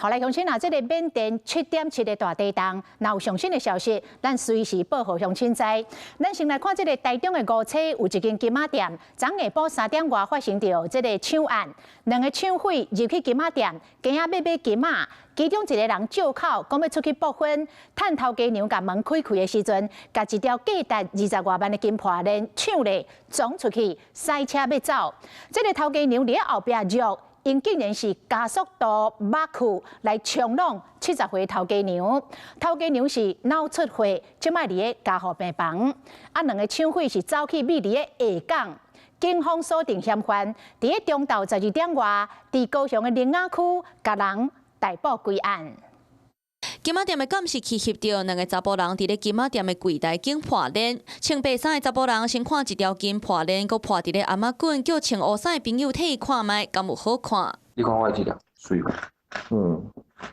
好來，鄉親啊，這个緬甸7.7的大地動，若有上新的消息，咱隨時報予鄉親知。咱先來看這个台中的梧棲有一間金仔店，昨下晡3點外發生著這个搶案，兩个搶匪入去金仔店，驚仔欲買金仔，其中一个人借口講欲出去搏分，趁頭家娘共門開開的時陣，共一條價值20外萬的金破鏈搶咧，衝出去，駛車欲走。這个頭家娘佇後壁約。𪜶竟然是加速度馬去來衝挵70歲頭家娘，頭家娘是腦出血，這擺佇咧加護病房。啊，兩个搶匪是走去秘佇咧下港，警方鎖定嫌犯，佇咧中晝12點外，佇高雄的苓雅區，共人逮捕歸案。金仔店的監視器翕著兩个查埔人佇咧金仔店的櫃台頂破鏈，穿白衫的查埔人先看一條金破鏈，閣破佇咧頷仔頸，叫穿烏衫的朋友替伊看覓，敢有好看？你看我這條，媠無？嗯。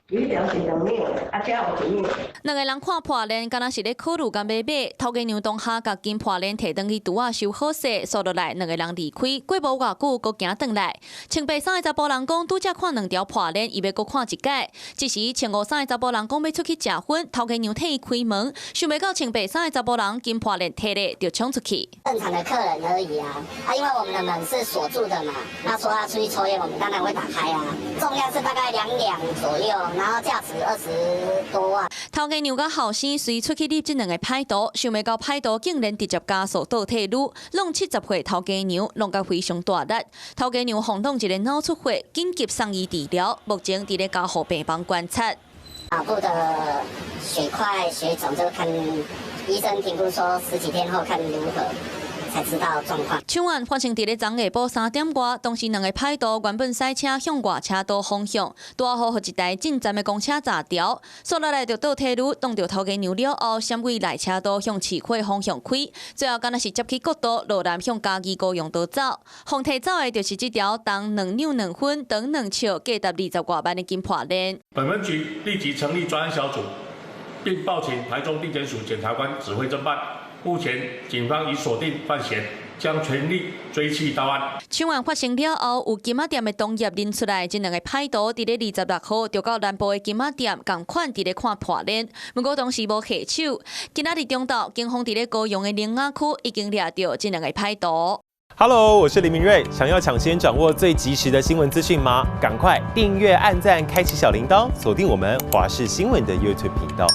這條是2兩，啊，這有1兩。兩个人看破鏈，敢若是咧考慮敢欲買。頭家娘當下共金破鏈提轉去櫥仔收好勢，煞落來兩个人離開，過無偌久，閣行轉來。穿白衫的查埔人講，拄才看兩條破鏈，伊欲閣看一擺。這時穿烏衫的查埔人講欲出去食薰，頭家娘替伊開門，想袂到穿白衫的查埔人金破鏈提咧就衝出去。正常的客人而已啊，啊，因為我們的門是鎖住的嘛，那說他出去抽菸，我們當然會打開啊。重量是大概2兩左右，然後價值20多萬。頭家娘佮後生隨出去睥這兩个歹徒，想袂到歹徒竟然直接加速倒退嚕，挵70歲頭家娘，挵甲非常大力。頭家娘予挵一个腦出血，緊急送醫治療，目前佇咧加護病房觀察。腦部的血塊、血腫，就看醫生評估說十幾天後看如何，才知道狀況。搶案發生佇咧昨下晡3點外，當時兩个歹徒原本駛車向外車道方向，拄好予一台進站的公車軋著，煞落來就倒退嚕，擋著頭家娘了後，閃位內車道向市區方向開，最後敢若是接起國道路南向嘉義高雄道走，予提走的就是這條重2兩兩分、長2尺、價值20外萬的金破鏈。本分局立即成立專案小組，並報請台中地檢署檢察官指揮偵辦。目前警方已鎖定犯嫌，將全力追緝到案。搶案發生了後，有金仔店的同業認出來，這兩个歹徒佇咧26號就到南部的金仔店，仝款佇咧看破鏈，毋過當時無下手。今仔日中晝，警方佇咧高雄的苓雅區已經掠著這兩个歹徒。 Hello，我是林明瑞。想要搶先掌握最及時的新聞資訊嗎？趕快訂閱、按讚、開啟小鈴鐺，鎖定我們華視新聞的 YouTube 頻道。